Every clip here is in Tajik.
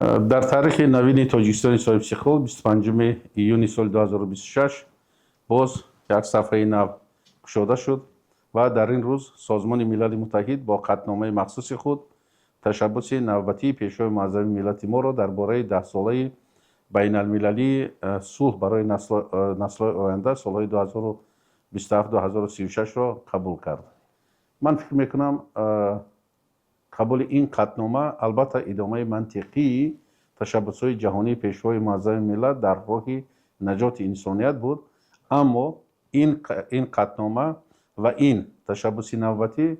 Дар таърихи навини Тоҷикистони соҳибистиқлол 25 июни соли 2026 боз як саҳфаи нав кушода шуд ва дар ин рӯз Созмони Милали Муттаҳид бо қатъномаи махсуси худ ташаббуси навбатии Пешвои муаззами миллати моро дар бораи Даҳсолаи байналмилалии сулҳ барои наслҳои оянда, солҳои 2027-2036-ро қабул кард. Ман фикр мекунам, қабули ин қатънома албатта идомаи мантиқии ташаббусҳои ҷаҳонии Пешвои муаззами миллат дар роҳи наҷоти инсоният буд, аммо ин қатънома ва ин ташаббуси навбатӣ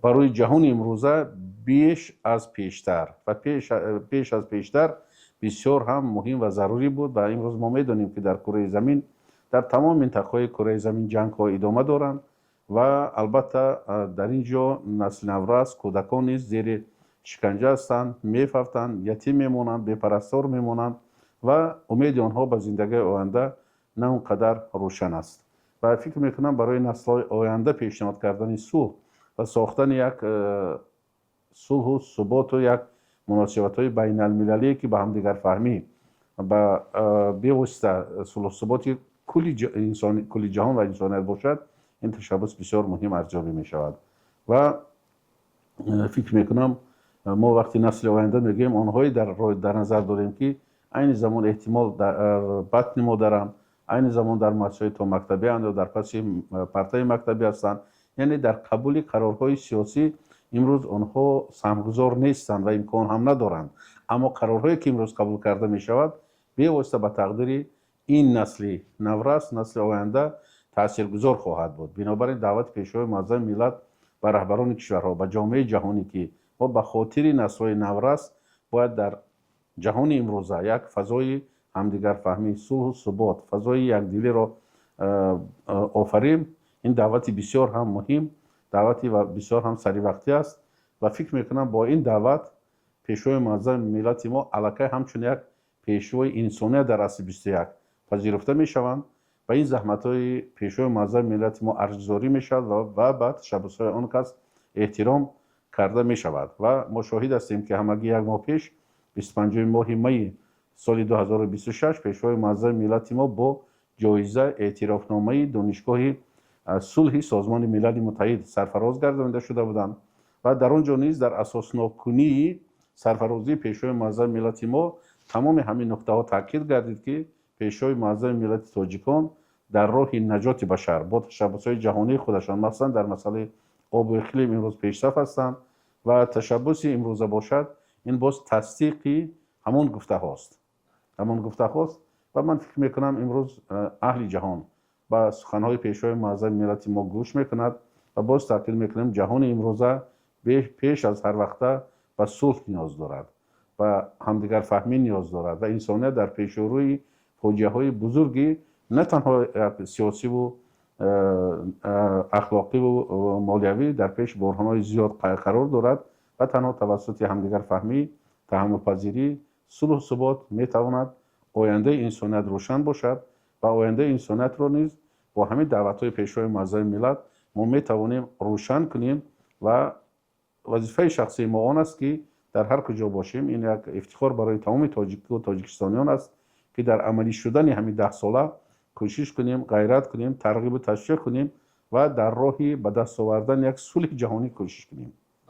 барои ҷаҳони имрӯза беш аз пештар ва пеш аз пештар бисёр ҳам муҳим ва зарурӣ буд. Ва имрӯз мо медонем, ки дар кураи замин, дар тамоми минтақаҳои кураи замин ҷангҳо идома доранд ва албатта дар ин ҷо насли наврас, кӯдакон низ зери шиканҷа ҳастанд, мефавтанд, ятим мемонанд, бепарастор мемонанд ва умеди онҳо ба зиндагии оянда на он қадар рӯшан аст. Ва фикр мекунам, барои наслҳои оянда пешниҳод кардани сулҳ ва сохтани як сулҳу суботу як муносибатҳои байналмилалие, ки ба ҳамдигарфаҳмӣ ба бевосита сулҳу суботи кулли ҷаҳон ва инсоният бошад, ин ташаббус бисёр муҳим арзёбӣ мешавад. Ва фикр мекунам, мо вақти насли оянда мегӯем, онҳое дар назар дорем, ки айни замон эҳтимол дар батни модаранд, айни замон дар муассисаҳои томактабианд ё дар паси партаи мактабӣ ҳастанд, яъне дар қабули қарорҳои сиёсӣ имрӯз онҳо саҳмгузор нестанд ва имкон ҳам надоранд, аммо қарорҳое, ки имрӯз қабул карда мешавад, бевосита ба тақдири ин насли наврас, насли оянда таъсиргузор хоҳад буд. Бинобар ин даъвати Пешвои муаззами миллат ба раҳбарони кишварҳо, ба ҷомеаи ҷаҳонӣ, ки мо ба хотири наслҳои наврас бояд дар ҷаҳони имрӯза як фазои ҳамдигарфаҳмӣ, сулҳу субот, фазои якдилиро офарем, ин даъвати бисёр ҳам муҳим, даъвати бисёр ҳам саривақтӣ аст. Ва фикр мекунам, бо ин даъват Пешвои муаззами миллати мо аллакай ҳамчун як пешвои инсоният дар асри 21 пазируфта мешаванд ва ин заҳматҳои Пешвои муаззами миллати мо арҷгузорӣ мешавад ва ба ташаббусҳои он кас эҳтиром карда мешавад. Ва мо шоҳид ҳастем, ки ҳамагӣ як моҳ пеш, 25-уми моҳи майи соли 2026, Пешвои муаззами миллати мо бо ҷоиза, эътирофномаи Донишгоҳи сулҳи Созмони Милали Муттаҳид сарфароз гардонида шуда буданд. Ва дар он ҷо низ дар асосноккунии сарфарозии Пешвои муаззами миллати мо тамоми ҳамин нуқтаҳо таъкид гардид, ки Пешвои муаззами миллати тоҷикон дар роҳи наҷоти башар бо ташаббусҳои ҷаҳонии худашон, махсусан дар масъалаи обу иқлим, имрӯз пешсаф ҳастанд ва ташаббуси имрӯза бошад, ин боз тасдиқи ҳамон гуфтаҳост, ҳамон гуфтаҳост. Ва ман фикр мекунам, имрӯз аҳли ҷаҳон ба суханҳои Пешвои муаззами миллати мо гӯш мекунад. Ва боз таъкид мекунем, ҷаҳони имрӯза пеш аз ҳар вақта ба сулҳ ниёз дорад, ба ҳамдигарфаҳмӣ ниёз дорад ва инсоният дар пеши рӯи фоҷиаҳои бузурги на танҳо сиёсиву ахлоқиву молиявӣ дар пеши буҳронҳои зиёд қарор дорад ва танҳо тавассути ҳамдигарфаҳмӣ, таҳаммулпазирӣ, сулҳу субот метавонад ояндаи инсоният рӯшан бошад. Ва ояндаи инсониятро низ бо ҳамин даъватҳои Пешвои муаззами миллат мо метавонем рӯшан кунем. Ва вазифаи шахсии мо он аст, ки дар ҳар куҷо бошем, ин як ифтихор барои тамоми тоҷику тоҷикистониён аст, ки дар амалӣ шудани ҳамин даҳсола кӯшиш кунем, ғайрат кунем, тарғибу ташвиқ кунем ва дар роҳи ба даст овардани як сулҳи ҷаҳонӣ кӯшиш кунем.